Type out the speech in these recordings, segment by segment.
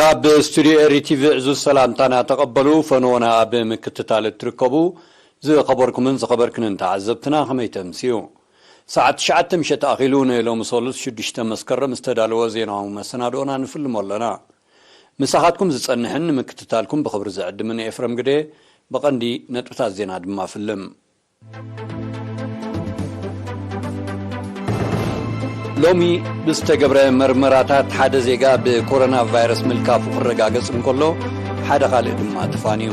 ካብ ስቱዲዮ ኤሪ ቲቪ ዕዙዝ ሰላምታና ተቐበሉ። ፈነወና ኣብ ምክትታል እትርከቡ ዝኸበርኩምን ዝኸበርክንን ተዓዘብትና ከመይ ተምስዩ? ሰዓት ትሽዓተ ምሸት ኣኺሉ ንሎሚ ሰሉስ ሽዱሽተ መስከረም ዝተዳለወ ዜናዊ መሰናድኦና ንፍልሞ ኣለና። ምሳኻትኩም ዝጸንሕን ንምክትታልኩም ብኽብሪ ዝዕድምን ኤፍረም ግደ። ብቐንዲ ነጥብታት ዜና ድማ ፍልም። ሎሚ ብዝተገብረ መርመራታት ሓደ ዜጋ ብኮሮና ቫይረስ ምልካፉ ክረጋገጽ እንከሎ፣ ሓደ ካልእ ድማ ተፋንዩ።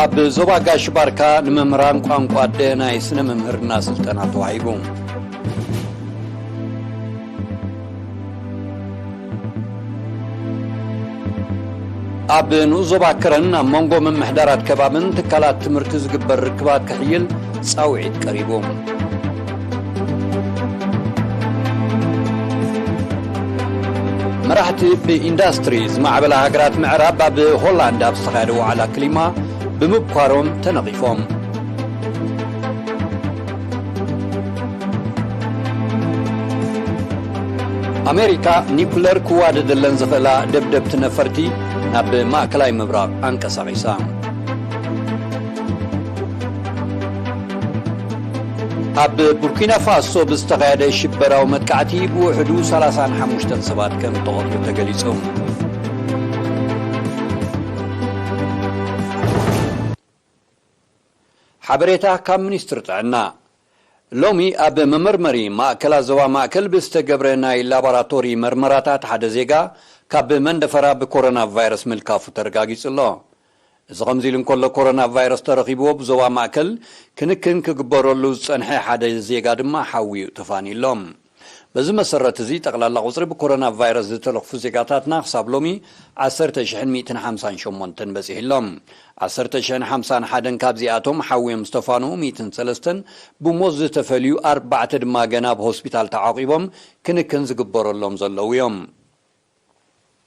ኣብ ዞባ ጋሽ ባርካ ንመምህራን ቋንቋ ኣደ ናይ ስነ መምህርና ስልጠና ተዋሂቡ። ኣብ ንኡስ ዞባ ከረን ኣብ መንጎ ምምሕዳራት ከባብን ትካላት ትምህርቲ ዝግበር ርክባት ክሕይል ጻውዒት ቀሪቡ። መራሕቲ ብኢንዳስትሪ ዝማዕበላ ሃገራት ምዕራብ ኣብ ሆላንድ ኣብ ዝተኻየደ ዋዕላ ክሊማ ብምብኳሮም ተነቒፎም። ኣሜሪካ ኒኩለር ክዋደደለን ዝኽእላ ደብደብቲ ነፈርቲ ናብ ማእከላይ ምብራቕ ኣንቀሳቒሳ። ኣብ ቡርኪና ፋሶ ብዝተኻየደ ሽበራዊ መጥቃዕቲ ብውሕዱ ሰላሳን ሓሙሽተን ሰባት ከም ተቐትሉ ተገሊጹ። ሓበሬታ ካብ ሚኒስትሪ ጥዕና። ሎሚ ኣብ መመርመሪ ማእከላት ዞባ ማእከል ብዝተገብረ ናይ ላቦራቶሪ መርመራታት ሓደ ዜጋ ካብ መንደፈራ ብኮሮና ቫይረስ ምልካፉ ተረጋጊጹ ኣሎ። እዚ ከምዚ ኢሉ እንከሎ፣ ኮሮና ቫይረስ ተረኺብዎ ብዞባ ማእከል ክንክን ክግበረሉ ዝጸንሐ ሓደ ዜጋ ድማ ሓውዩ ተፋንዩ ኣሎ። በዚ መሰረት እዚ፣ ጠቕላላ ቁጽሪ ብኮሮና ቫይረስ ዝተለኽፉ ዜጋታትና ክሳብ ሎሚ ዓሰርተ ሽሕን ሚእትን ሓምሳን ሸሞንተን በጺሑ ኣሎ። ዓሰርተ ሽሕን ሓምሳን ሓደን ካብዚኣቶም ሓውዮም ዝተፋንኡ ሚእትን ሰለስተን፣ ብሞት ዝተፈልዩ ኣርባዕተ ድማ ገና ኣብ ሆስፒታል ተዓቂቦም ክንክን ዝግበረሎም ዘለዉ እዮም።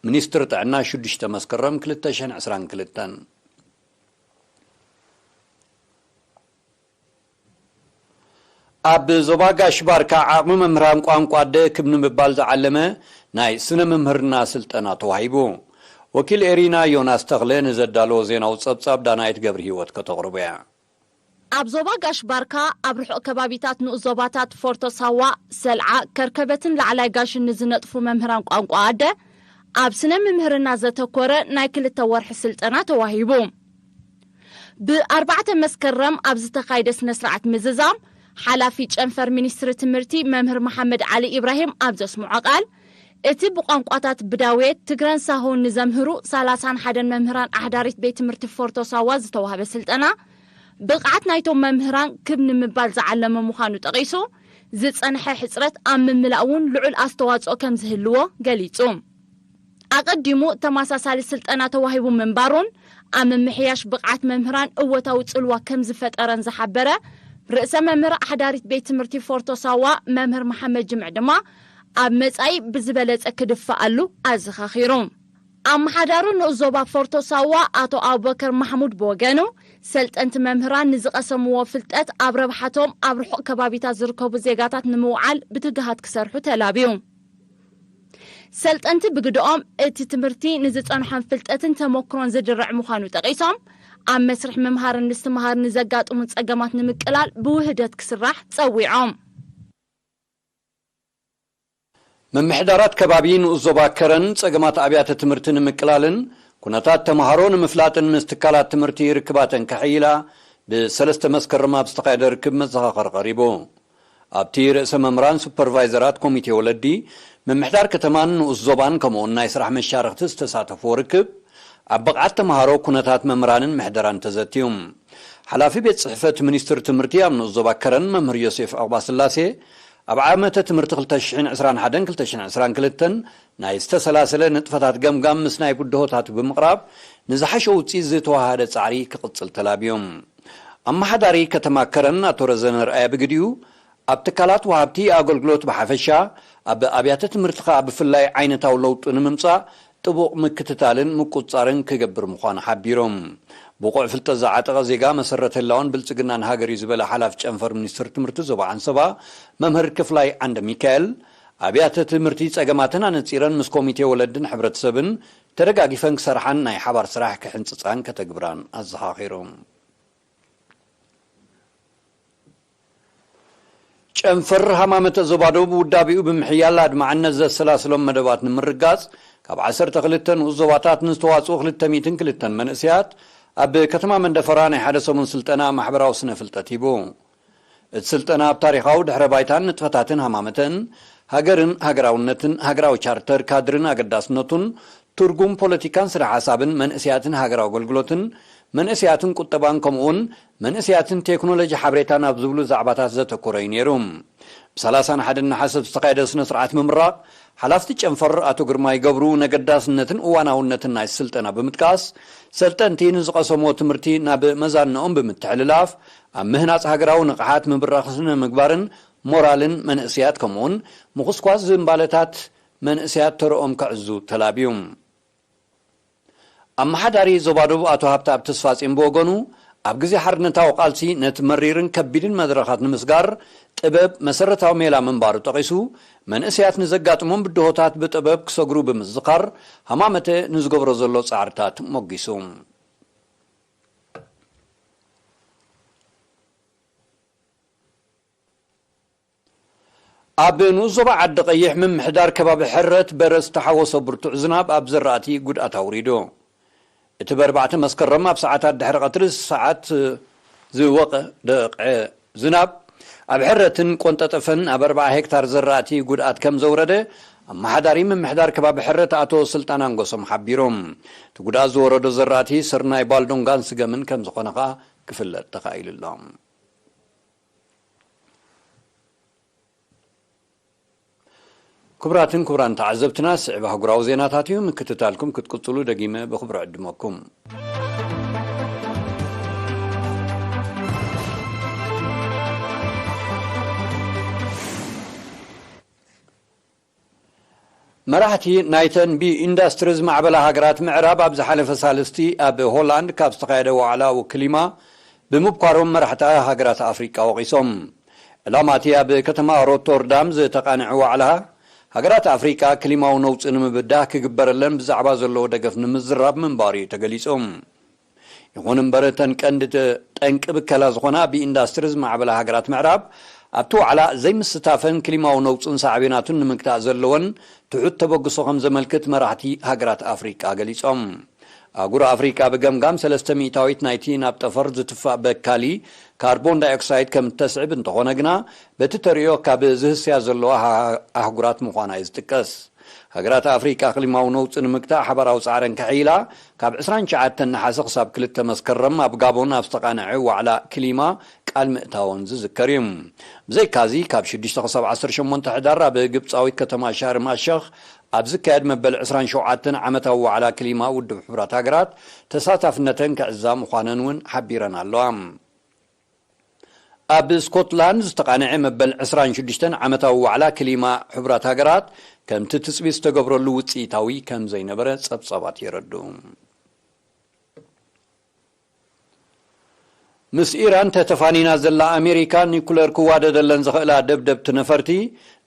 ሚኒስትሪ ጥዕና ሽዱሽተ መስከረም ክልተ ሽሕን ዕስራን ክልተን። ኣብ ዞባ ጋሽ ባርካ ዓቕሚ መምህራን ቋንቋ ኣደ ክብ ንምባል ዝዓለመ ናይ ስነ መምህርና ስልጠና ተዋሂቡ። ወኪል ኤሪና ዮናስ ተኽለ ንዘዳለዎ ዜናዊ ጸብጻብ ዳናይት ገብረ ህይወት ከተቕርቦ እያ። ኣብ ዞባ ጋሽ ባርካ ኣብ ርሑቕ ከባቢታት ንኡስ ዞባታት ፎርቶ ሳዋ፣ ሰልዓ፣ ከርከበትን ላዕላይ ጋሽን ንዝነጥፉ መምህራን ቋንቋ ኣደ ኣብ ስነ ምምህርና ዘተኮረ ናይ ክልተ ወርሒ ስልጠና ተዋሂቡ። ብኣርባዕተ መስከረም ኣብ ዝተኻየደ ስነ ስርዓት ምዝዛም፣ ሓላፊ ጨንፈር ሚኒስትሪ ትምህርቲ መምህር መሓመድ ዓሊ ኢብራሂም ኣብ ዘስምዖ ቃል፣ እቲ ብቋንቋታት ብዳዌት፣ ትግረን ሳሆን ንዘምህሩ ሰላሳን ሓደን መምህራን ኣሕዳሪት ቤት ትምህርቲ ፎርቶ ሳዋ ዝተዋህበ ስልጠና፣ ብቕዓት ናይቶም መምህራን ክብ ንምባል ዝዓለመ ምዃኑ ጠቒሱ፣ ዝጸንሐ ሕጽረት ኣብ ምምላእ እውን ልዑል ኣስተዋጽኦ ከም ዝህልዎ ገሊጹ። ኣቐዲሙ ተመሳሳሊ ስልጠና ተዋሂቡ ምንባሩን ኣብ ምምሕያሽ ብቕዓት መምህራን እወታዊ ጽልዋ ከም ዝፈጠረን ዝሓበረ ርእሰ መምህር ኣሕዳሪት ቤት ትምህርቲ ፎርቶ ሳዋ መምህር መሓመድ ጅምዕ ድማ ኣብ መጻኢ ብዝበለጸ ክድፈኣሉ ኣዘኻኺሩ። ኣመሓዳሪ ንኡስ ዞባ ፎርቶ ሳዋ ኣቶ ኣቡበከር ማሕሙድ ብወገኑ፣ ሰልጠንቲ መምህራን ንዝቐሰምዎ ፍልጠት ኣብ ረብሓቶም ኣብ ርሑቕ ከባቢታት ዝርከቡ ዜጋታት ንምውዓል ብትግሃት ክሰርሑ ተላብዩ። ሰልጠንቲ ብግደኦም፣ እቲ ትምህርቲ ንዝጸንሖም ፍልጠትን ተመክሮን ዝድርዕ ምዃኑ ጠቒሶም፣ ኣብ መስርሕ ምምሃርን ምስትምሃርን ንዘጋጥሙ ጸገማት ንምቅላል ብውህደት ክስራሕ ጸዊዖም። ምምሕዳራት ከባቢ ንኡስ ዞባ ከረን ጸገማት ኣብያተ ትምህርቲ ንምቅላልን ኩነታት ተምሃሮ ንምፍላጥን ምስ ትካላት ትምህርቲ ርክባተን ከሐይላ ብሰለስተ መስከረም ኣብ ዝተኻየደ ርክብ መዘኻኸሪ ቀሪቡ። ኣብቲ ርእሰ መምህራን ሱፐርቫይዘራት ኮሚቴ ወለዲ፣ ምምሕዳር ከተማን ንኡስ ዞባን ከምኡውን ናይ ስራሕ መሻርኽቲ ዝተሳተፍዎ ርክብ፣ ኣብ ብቕዓት ተምሃሮ፣ ኩነታት መምህራንን ምሕደራን ተዘትዩ። ሓላፊ ቤት ጽሕፈት ሚኒስትሪ ትምህርቲ ኣብ ንኡስ ዞባ ከረን መምህር ዮሴፍ ዕቕባስላሴ፣ ኣብ ዓመተ ትምህርቲ ክልተ ሽሕን ዕስራን ሓደን ክልተ ሽሕን ዕስራን ክልተን ናይ ዝተሰላሰለ ንጥፈታት ገምጋም ምስ ናይ ብድሆታት ብምቕራብ፣ ንዝሓሸ ውጽኢት ዝተዋሃደ ጻዕሪ ክቕጽል ተላብዮም። ኣመሓዳሪ ከተማ ከረን ኣቶ ረዘነ ርኣያ ብግዲኡ፣ ኣብ ትካላት ወሃብቲ ኣገልግሎት ብሓፈሻ፣ ኣብ ኣብያተ ትምህርቲ ከኣ ብፍላይ ዓይነታዊ ለውጢ ንምምጻእ ጥቡቕ ምክትታልን ምቁጽጻርን ክገብር ምዃኑ ሓቢሮም። ብቑዕ ፍልጠት ዝዓጠቐ ዜጋ መሰረት ህላወን ብልጽግናን ሃገር እዩ ዝበለ ሓላፊ ጨንፈር ሚኒስትር ትምህርቲ ዞባ ዓንሰባ መምህር ክፍላይ ዓንደ ሚካኤል፣ ኣብያተ ትምህርቲ ጸገማተን ኣነጺረን ምስ ኮሚቴ ወለድን ሕብረተሰብን ተደጋጊፈን ክሰርሓን ናይ ሓባር ስራሕ ክሕንጽጻን ከተግብራን ኣዘኻኺሩ። ጨንፈር ሃማመተ ዞባ ደቡብ ውዳቤኡ ብምሕያል ኣድማዕነት ዘሰላስሎም መደባት ንምርጋጽ፣ ካብ ዓሰርተ ክልተ ንኡስ ዞባታት ንዝተዋጽኡ ክልተ ሚእትን ክልተን መንእሰያት ኣብ ከተማ መንደፈራ ናይ ሓደ ሰሙን ስልጠና ማሕበራዊ ስነ ፍልጠት ሂቡ። እቲ ስልጠና ኣብ ታሪኻዊ ድሕረ ባይታን ንጥፈታትን ሃማመተን፣ ሃገርን ሃገራውነትን፣ ሃገራዊ ቻርተር ካድርን ኣገዳስነቱን፣ ትርጉም ፖለቲካን ስነ ሓሳብን፣ መንእሰያትን ሃገራዊ ኣገልግሎትን፣ መንእሰያትን ቁጠባን፣ ከምኡውን መንእሰያትን ቴክኖሎጂ ሓበሬታን ኣብ ዝብሉ ዛዕባታት ዘተኮረ እዩ ነይሩ። ብ ሰላሳን ሓደን ነሓሰ ዝተኻየደ ስነ ስርዓት ምምራቕ፣ ሓላፍቲ ጨንፈር ኣቶ ግርማይ ገብሩ ነገዳስነትን እዋናውነትን ናይ ስልጠና ብምጥቃስ፣ ሰልጠንቲ ንዝቐሰምዎ ትምህርቲ ናብ መዛንኦም ብምትሕልላፍ፣ ኣብ ምህናጽ ሃገራዊ ንቕሓት፣ ምብራኽ ስነ ምግባርን ሞራልን መንእሰያት፣ ከምኡውን ምኹስኳስ ዝንባለታት መንእሰያት ተረኦም ከዕዙ ተላብዩ። ኣመሓዳሪ ዞባ ደቡብ ኣቶ ሃብተኣብ ተስፋጽዮን ብወገኑ፣ ኣብ ግዜ ሓርነታዊ ቃልሲ ነቲ መሪርን ከቢድን መድረኻት ንምስጋር ጥበብ መሰረታዊ ሜላ ምንባሩ ጠቒሱ፣ መንእሰያት ንዘጋጥሞም ብድሆታት ብጥበብ ክሰግሩ ብምዝኻር፣ ሃማመተ ንዝገብሮ ዘሎ ጻዕርታት ሞጊሱ። ኣብ ንኡስ ዞባ ዓዲ ቀይሕ ምምሕዳር ከባቢ ሕረት በረ ዝተሓወሶ ብርቱዕ ዝናብ ኣብ ዘራእቲ ጉድኣት ኣውሪዱ። እቲ በርባዕተ መስከረም ኣብ ሰዓታት ድሕሪ ቀትሪ ሰዓት ዝወደቐ ዝናብ ኣብ ሕረትን ቆንጠጠፈን ኣብ ኣርብዓ ሄክታር ዘራእቲ ጉድኣት ከም ዘውረደ ኣመሓዳሪ ምምሕዳር ከባቢ ሕረት ኣቶ ስልጣን ኣንጎሶም ሓቢሮም። እቲ ጉድኣት ዝወረዶ ዘራእቲ ስርናይ፣ ባልዶንጋን ስገምን ከም ዝኾነ ከኣ ክፍለጥ ተኻኢሉ ኣሎ። ክቡራትን ክቡራን ተዓዘብትና፣ ስዕብ ኣህጉራዊ ዜናታት እዩ። ምክትታልኩም ክትቅጽሉ ደጊመ ብኽብሪ ዕድመኩም። መራሕቲ ናይተን ብኢንዳስትሪ ዝማዕበላ ሃገራት ምዕራብ ኣብ ዝሓለፈ ሳልስቲ ኣብ ሆላንድ ካብ ዝተኻየደ ዋዕላ ክሊማ ብምብኳሮም መራሕቲ ሃገራት ኣፍሪቃ ወቒሶም። ዕላማ እቲ ኣብ ከተማ ሮቶርዳም ዝተቓንዐ ዋዕላ፣ ሃገራት ኣፍሪቃ ክሊማዊ ነውጺ ንምብዳህ ክግበረለን ብዛዕባ ዘለዎ ደገፍ ንምዝራብ ምንባሩ እዩ ተገሊጹ። ይኹን እምበር፣ እተን ቀንዲ ተ-፣ ጠንቂ ብከላ ዝኾና ብኢንዳስትሪ ዝማዕበላ ሃገራት ምዕራብ፣ ኣብቲ ዋዕላ ዘይምስታፈን ክሊማዊ ነውጽን ሳዕቤናቱን ንምግታእ ዘለወን ትሑት ተበግሶ ከም ዘመልክት መራሕቲ ሃገራት ኣፍሪቃ ገሊጾም። ኣህጉር ኣፍሪቃ ብገምጋም ሰለስተ ሚእታዊት ናይቲ ናብ ጠፈር ዝትፋእ በካሊ ካርቦን ዳይኦክሳይድ ከም እተስዕብ እንተኾነ ግና፣ በቲ ተርእዮ ካብ ዝህስያ ዘለዋ ኣህ-፣ ኣህጉራት ምዃና እዩ ዝጥቀስ። ሃገራት ኣፍሪቃ ክሊማዊ ነውጺ ንምግታእ ሓባራዊ ጻዕረን ከሕይላ፣ ካብ ዕስራን ትሽዓተን ነሓሰ ክሳብ ክልተ መስከረም ኣብ ጋቦን ኣብ ዝተቓንዐ ዋዕላ ክሊማ ቃል ምእታወን ዝዝከር እዩ። ብዘይካዚ፣ ካብ ሽዱሽተ ክሳብ ዓሰርተ ሸሞንተ ሕዳር ኣብ ግብጻዊት ከተማ ሻርም ኣሸኽ ኣብ ዝካየድ መበል ዕስራን ሸውዓተን ዓመታዊ ዋዕላ ክሊማ ውድብ ሕቡራት ሃገራት ተሳታፍነተን ክዕዛ ምዃነን እውን ሓቢረን ኣለዋ። ኣብ ስኮትላንድ ዝተቓንዐ መበል ዕስራን ሽዱሽተን ዓመታዊ ዋዕላ ክሊማ ሕቡራት ሃገራት ከምቲ ትጽቢት ዝተገብረሉ ውጽኢታዊ ከም ዘይነበረ ጸብጻባት የረድኡ። ምስ ኢራን ተተፋኒና ዘላ ኣሜሪካ፣ ኒኩለር ክዋደደለን ዝኽእላ ደብደብቲ ነፈርቲ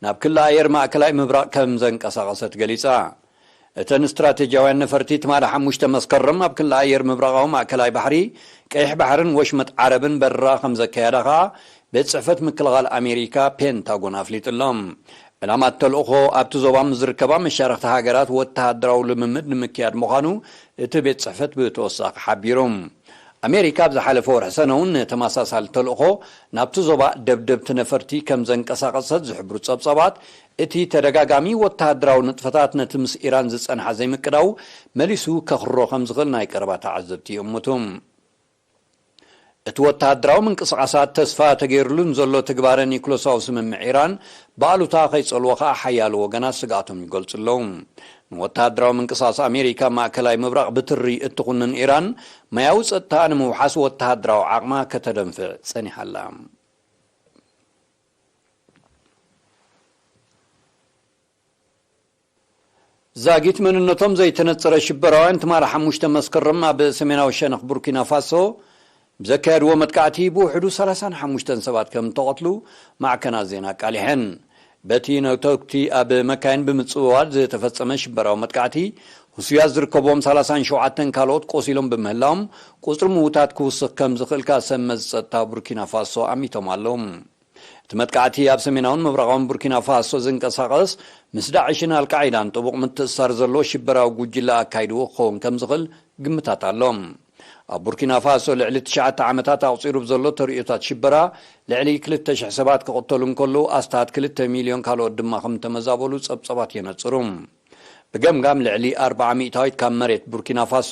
ናብ ክሊ ኣየር ማእከላይ ምብራቕ ከም ዘንቀሳቐሰት ገሊጻ። እተን ስትራቴጂያውያን ነፈርቲ ትማሊ ሓሙሽተ መስከረም ኣብ ክሊ ኣየር ምብራቓዊ ማእከላይ ባሕሪ፣ ቀይሕ ባሕርን ወሽመጥ ዓረብን በረራ ከም ዘካየዳ ከኣ ቤት ጽሕፈት ምክልኻል ኣሜሪካ ፔንታጎን ኣፍሊጡ ኣሎ። ዕላማ እቲ ተልእኾ ኣብቲ ዞባ ምስ ዝርከባ መሻርኽቲ ሃገራት ወተሃደራዊ ልምምድ ንምክያድ ምዃኑ እቲ ቤት ጽሕፈት ብተወሳኺ ሓቢሩ። ኣሜሪካ ኣብ ዝሓለፈ ወርሒ ሰነ እውን ንተመሳሳሊ ተልእኾ ናብቲ ዞባ ደብደብቲ ነፈርቲ ከም ዘንቀሳቐሰት ዝሕብሩ ጸብጻባት፣ እቲ ተደጋጋሚ ወተሃደራዊ ንጥፈታት ነቲ ምስ ኢራን ዝጸንሓ ዘይምቅዳው መሊሱ ከኽሮ ከም ዝኽእል ናይ ቀረባ ተዓዘብቲ ይእምቱ። እቲ ወተሃደራዊ ምንቅስቓሳት ተስፋ ተገይሩሉ ንዘሎ ትግባረ ኒኩለሳዊ ስምምዕ ኢራን ብኣሉታ ከይጸልዎ ከኣ ሓያሎ ወገናት ስግኣቶም ይገልጹ ኣለዉ። ንወተሃደራዊ ምንቅስቓስ ኣሜሪካ ኣብ ማእከላይ ምብራቕ ብትሪ እትኹንን ኢራን፣ ማያዊ ጸጥታ ንምውሓስ ወተሃደራዊ ዓቕማ ከተደንፍዕ ጸኒሓ ኣላ። ዛጊት መንነቶም ዘይተነጸረ ሽበራውያን ትማሊ ሓሙሽተ መስከረም ኣብ ሰሜናዊ ሸነኽ ቡርኪና ፋሶ ብዘካየድዎ መጥቃዕቲ ብውሕዱ ሰላሳን ሓሙሽተን ሰባት ከም እተቐትሉ ማዕከናት ዜና ኣቃሊሐን። በቲ ነተጉቲ ኣብ መካይን ብምጽውዋር ዝተፈጸመ ሽበራዊ መጥቃዕቲ፣ ህሱያት ዝርከብዎም ሰላሳን ሸውዓተን ካልኦት ቆሲሎም ብምህላዎም፣ ቁጽሪ ምዉታት ክውስኽ ከም ዝኽእል ከኣ ሰብ መዚ ጸጥታ ቡርኪና ፋሶ ኣሚቶም ኣለዉ። እቲ መጥቃዕቲ ኣብ ሰሜናውን ምብራቓውን ቡርኪና ፋሶ ዝንቀሳቐስ ምስ ዳዕሽን ኣልቃዒዳን ጥቡቕ ምትእስሳር ዘለዎ ሽበራዊ ጉጅለ ኣካይድዎ ክኸውን ከም ዝኽእል ግምታት ኣሎ። ኣብ ቡርኪና ፋሶ ልዕሊ ትሽዓተ ዓመታት ኣቑጺሩ ብዘሎ ተርእዮታት ሽበራ፣ ልዕሊ ክልተ ሽሕ ሰባት ክቕተሉ እንከለዉ፣ ኣስታት ክልተ ሚልዮን ካልኦት ድማ ከም እተመዛበሉ ጸብጻባት የነጽሩ። ብገምጋም ልዕሊ ኣርብዓ ሚእታዊት ካብ መሬት ቡርኪና ፋሶ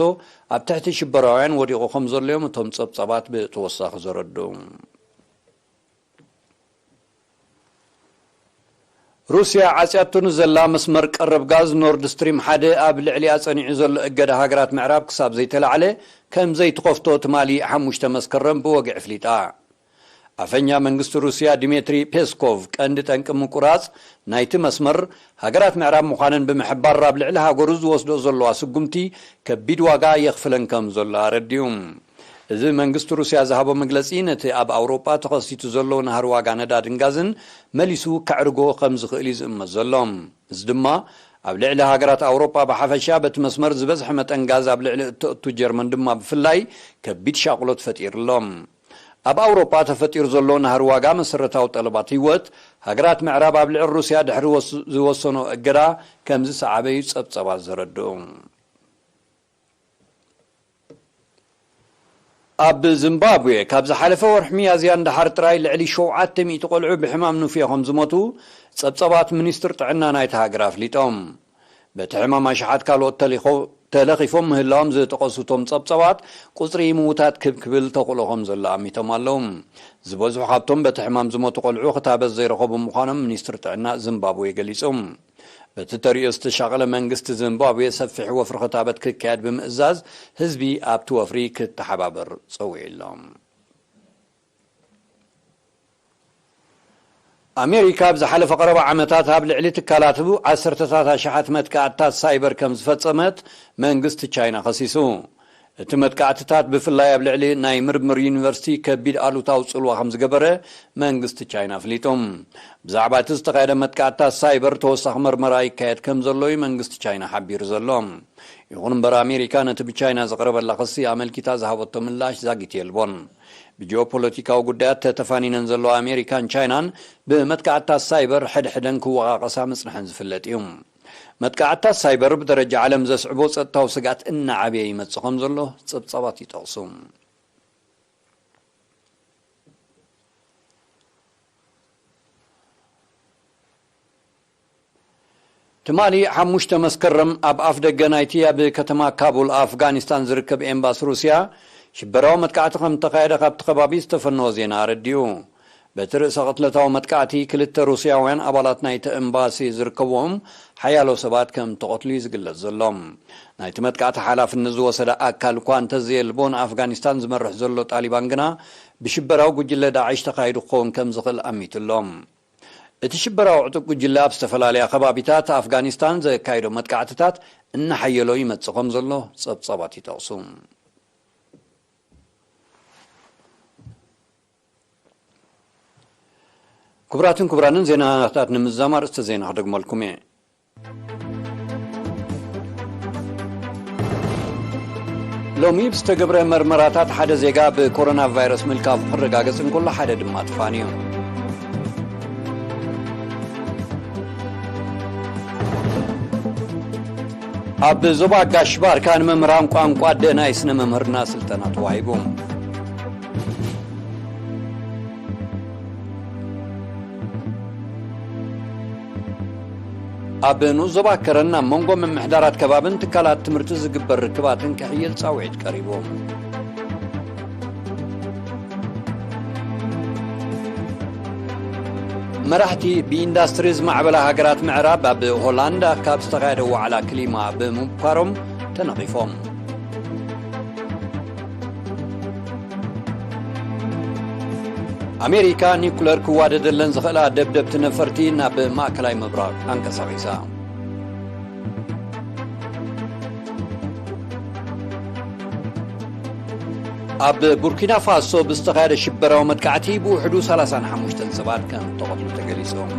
ኣብ ትሕቲ ሽበራውያን ወዲቑ ከም ዘሎ እዮም እቶም ጸብጻባት ብተወሳኺ ዘረድኡ። ሩስያ ዓጽያቶ ንዘላ መስመር ቀረብ ጋዝ ኖርድ ስትሪም ሓደ ኣብ ልዕሊኣ ጸኒዑ ዘሎ እገዳ ሃገራት ምዕራብ ክሳብ ዘይተላዕለ ከም ዘይትኸፍቶ ትማሊ ሓሙሽተ መስከረም ብወግዒ ኣፍሊጣ። ኣፈኛ መንግስቲ ሩስያ ዲሜትሪ ፔስኮቭ ቀንዲ ጠንቂ ምቁራጽ ናይቲ መስመር ሃገራት ምዕራብ ምዃነን ብምሕባር ኣብ ልዕሊ ሃገሩ ዝወስዶ ዘለዋ ስጉምቲ ከቢድ ዋጋ የኽፍለን ከም ዘሎ ኣረዲኡ። እዚ መንግስቲ ሩስያ ዝሃቦ መግለጺ ነቲ ኣብ ኣውሮጳ ተኸሲቱ ዘሎ ናህሪ ዋጋ ነዳድን ጋዝን መሊሱ ከዕርጎ ከም ዝኽእል እዩ ዝእመት ዘሎ። እዚ ድማ ኣብ ልዕሊ ሃገራት ኣውሮጳ ብሓፈሻ በቲ መስመር ዝበዝሐ መጠን ጋዝ ኣብ ልዕሊ እተእቱ ጀርመን ድማ ብፍላይ ከቢድ ሻቕሎት ፈጢሩ ኣሎ። ኣብ ኣውሮጳ ተፈጢሩ ዘሎ ናህሪ ዋጋ መሰረታዊ ጠለባት ህይወት ሃገራት ምዕራብ ኣብ ልዕሊ ሩስያ ድሕሪ ወስ-፣ ዝወሰኖ እገዳ ከም ዝሰዓበ እዩ ጸብጸባት ዘረድኡ። ኣብ ዚምባብዌ ካብ ዝሓለፈ ወርሒ ሚያዝያ ንደሓር ጥራይ ልዕሊ ሸውዓተ ሚእቲ ቆልዑ ብሕማም ኑፍዮ ከም ዝሞቱ ጸብጸባት ሚኒስትር ጥዕና ናይቲ ሃገር ኣፍሊጦም። በቲ ሕማም ኣሽሓት ካልኦት ተሊኾ-፣ ተለኺፎም ምህላዎም ዝጠቐሱ እቶም ጸብጸባት፣ ቁጽሪ ምዉታት ክብ ክብል ተኽእሎ ከም ዘሎ ኣሚቶም ኣለዉ። ዝበዝሑ ካብቶም በቲ ሕማም ዝሞቱ ቆልዑ ክታበት ዘይረኸቡ ምዃኖም ሚኒስትር ጥዕና ዚምባብዌ ገሊጹ። በቲ ተርእዮ ዝተሻቐለ መንግስቲ ዚምባብዌ ሰፊሕ ወፍሪ ክታበት ክካየድ ብምእዛዝ፣ ህዝቢ ኣብቲ ወፍሪ ክተሓባበር ጸዊዑ ኣሎ። ኣሜሪካ ኣብ ዝሓለፈ ቀረባ ዓመታት ኣብ ልዕሊ ትካላት ዓሰርተታት ኣሽሓት መጥቃዕትታት ሳይበር ከም ዝፈጸመት መንግስቲ ቻይና ከሲሱ። እቲ መጥቃዕትታት ብፍላይ ኣብ ልዕሊ ናይ ምርምር ዩኒቨርሲቲ ከቢድ ኣሉታዊ ጽልዋ ከም ዝገበረ መንግስቲ ቻይና ኣፍሊጡ። ብዛዕባ እቲ ዝተኻየደ መጥቃዕትታት ሳይበር ተወሳኺ መርመራ ይካየድ ከም ዘሎ እዩ መንግስቲ ቻይና ሓቢሩ ዘሎ። ይኹን እምበር ኣሜሪካ ነቲ ብቻይና ዝቐረበላ ክሲ ኣመልኪታ ዝሃበቶ ምላሽ ዛጊት የልቦን። ብጂኦፖለቲካዊ ጉዳያት ተተፋኒነን ዘለዋ ኣሜሪካን ቻይናን ብመጥቃዕትታት ሳይበር ሕድሕደን ክወቓቐሳ ምጽንሐን ዝፍለጥ እዩ። መጥቃዕትታት ሳይበር ብደረጃ ዓለም ዘስዕቦ ጸጥታዊ ስግኣት እናዓበየ ይመጽእ ከም ዘሎ ጸብጻባት ይጠቕሱ። ትማሊ ሓሙሽተ መስከረም ኣብ ኣፍ ደገ ናይቲ ኣብ ከተማ ካቡል ኣፍጋኒስታን ዝርከብ ኤምባሲ ሩስያ ሽበራዊ መጥቃዕቲ ከም እተኻየደ ካብቲ ከባቢ ዝተፈነወ ዜና ኣረዲኡ። በቲ ርእሰ ቅትለታዊ መጥቃዕቲ ክልተ ሩስያውያን ኣባላት ናይቲ ኤምባሲ ዝርከብዎም ሓያሎ ሰባት ከም እተቐትሉ እዩ ዝግለጽ ዘሎ። ናይቲ መጥቃዕቲ ሓላፍነት ዝወሰደ ኣካል እኳ እንተዘየልቦ ንኣፍጋኒስታን ዝመርሕ ዘሎ ጣሊባን ግና ብሽበራዊ ጉጅለ ዳዕሽ ተኻይዱ ክኸውን ከም ዝኽእል ኣሚቱ ኣሎ። እቲ ሽበራዊ ዕጡቕ ጉጅለ ኣብ ዝተፈላለያ ከባቢታት ኣፍጋኒስታን ዘካየዶ መጥቃዕትታት እናሓየሎ ይመጽእ ከም ዘሎ ጸብጻባት ይጠቕሱ። ክቡራትን ክቡራንን ዜናታት ንምዝዛም ኣርእስተ ዜና ክደግመልኩም እየ። ሎሚ ብዝተገብረ መርመራታት ሓደ ዜጋ ብኮሮና ቫይረስ ምልካፉ ክረጋገጽ እንከሎ ሓደ ድማ ተፋንዩ። ኣብ ዞባ ጋሽ ባርካ ንመምህራን ቋንቋ ኣደ ናይ ስነ መምህርና ስልጠና ተዋሂቡ። ኣብ ንኡስ ዞባ ከረን ኣብ መንጎ ምምሕዳራት ከባብን ትካላት ትምህርቲ ዝግበር ርክባትን ክሕየል ጻውዒት ቀሪቡ። መራሕቲ ብኢንዳስትሪ ዝማዕበላ ሃገራት ምዕራብ ኣብ ሆላንድ ካብ ዝተኻየደ ዋዕላ ክሊማ ብምምኳሮም ተነቒፎም። ኣሜሪካ ኒኩለር ክዋደደለን ዝኽእላ ደብደብቲ ነፈርቲ ናብ ማእከላይ ምብራቕ ኣንቀሳቒሳ። ኣብ ቡርኪና ፋሶ ብዝተኻየደ ሽበራዊ መጥቃዕቲ ብውሕዱ ሰላሳን ሓሙሽተን ሰባት ከም ተቐትሉ ተገሊጾም።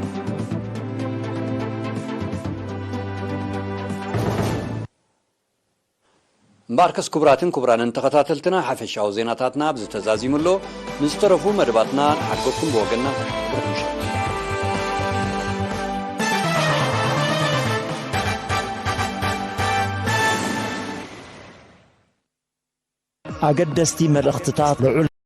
እምበኣርከስ ክቡራትን ክቡራንን ተኸታተልትና፣ ሓፈሻዊ ዜናታትና ኣብዚ ተዛዚሙ ኣሎ። ንዝተረፉ መደባትና ንሓግዘኩም ብወገንና። ኣገደስቲ መልእኽትታት ልዑል